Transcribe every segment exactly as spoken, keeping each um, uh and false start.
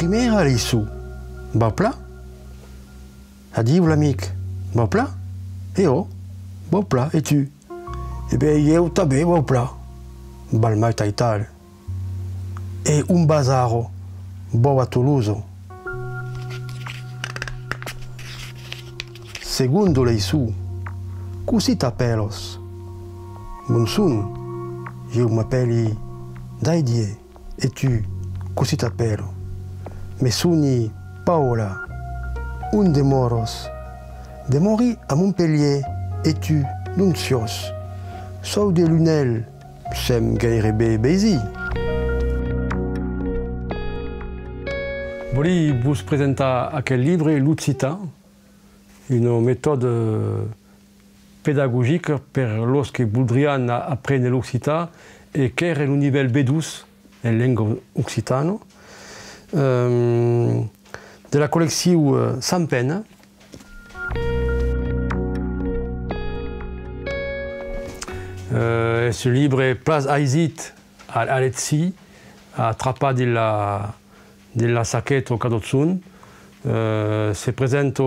Primièra leiçon: vau plan? Adiu l'amic, vau plan? E òc, vau plan, e tu? E ben, ieu tanben vau plan. Val mai aital. E ont vas ara? Vau a Tolosa. Segonda leiçon: cossí t'apèlas? Bonson, ieu m'apèli Daidier. E tu, cossí t'apèlas? Me soni Paola. Ont demòras? Demòri a Montpelhièr. E tu, d'ont siás? Soi de Lunèl. Sèm gaireben vesins. Vòli vos presentar aquel libre, L'occitan, una metòda pedagogica per los que voldrián a-, aprene l'occitan e quèrre lo nivèl B dos en lenga occitana, ehm, de la colleccion, eh, Sans Peine. Eh, es un libre plan aisit a, a legir, a trapar dins la, dins la saqueta cada jorn. Eh, se presenta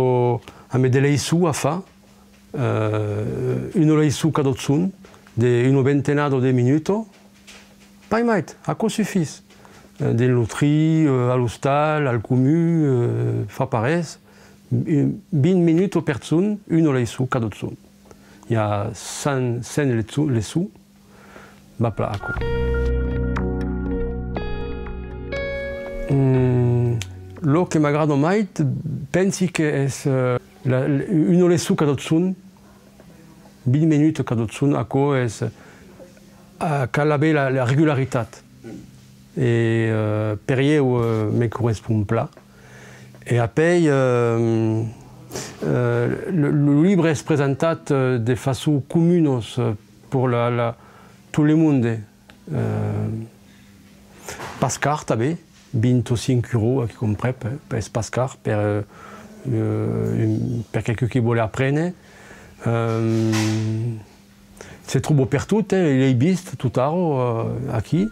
amb de leiçons a far, eh, una leiçon cada jorn, de una vintenada de minutas, pas mai, aquò sufís. Eh, dins lo trin, eh, a l'ostal, al comun, eh, fa pas res. Vint minutas per jorn, una leiçon cada jorn. I a cent, cent leiçons, leiçons. Vau plan, aquò. Mm, lo que m'agrada mai, pensi que es, eh, la, una leiçon cada jorn, vint minutas cada jorn, aquò es, eh, cal aver la, la regularitat. E, eh, per ieu, eh, me correspond plan. E apèi, eh, eh, lo, lo libre es presentat, eh, de façon comuna, eh, per la, la, tot le monde. Eh, pas car tanben, vint-e-cinc euros, aquí comprèp, eh, es pas car per, eh, eh, un, per qualqu'un qui vòle aprene. Eh, Se tròba pertot, eh, l'ai vist tot ara, eh, aquí.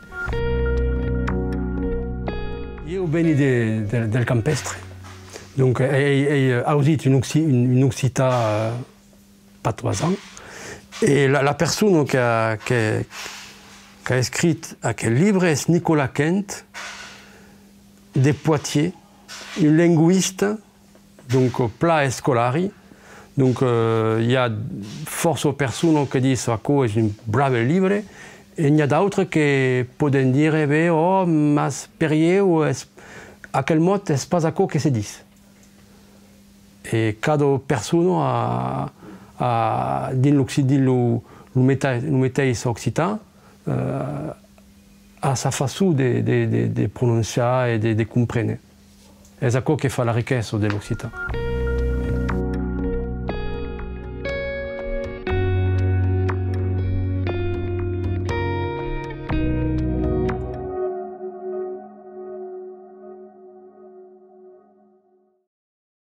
Ieu veni de, de, del campèstre. Donc, ai, ai, ai ausit un occi-, un, un occitan, eh, patoisant. E la, la persona qu'a, que, qu'a escrit aquel libre es Nicolas Quent, de Poitiers, un lingüista, donc, plan escolari. Donc, eh, i a fòrça personas que dis: «Aquò es un brave libre», e n'i a d'autres que pòden dire: «Be, ò, mas per ieu, es, aquel mot es pas aquò que se dis.» E cada persona a, a, dins l'occi-, dins lo, lo meta-, lo meteis occitan, eh, a sa façon de, de, de, de prononciar e de, de comprene. Es aquò que fa la riquesa de l'occitan.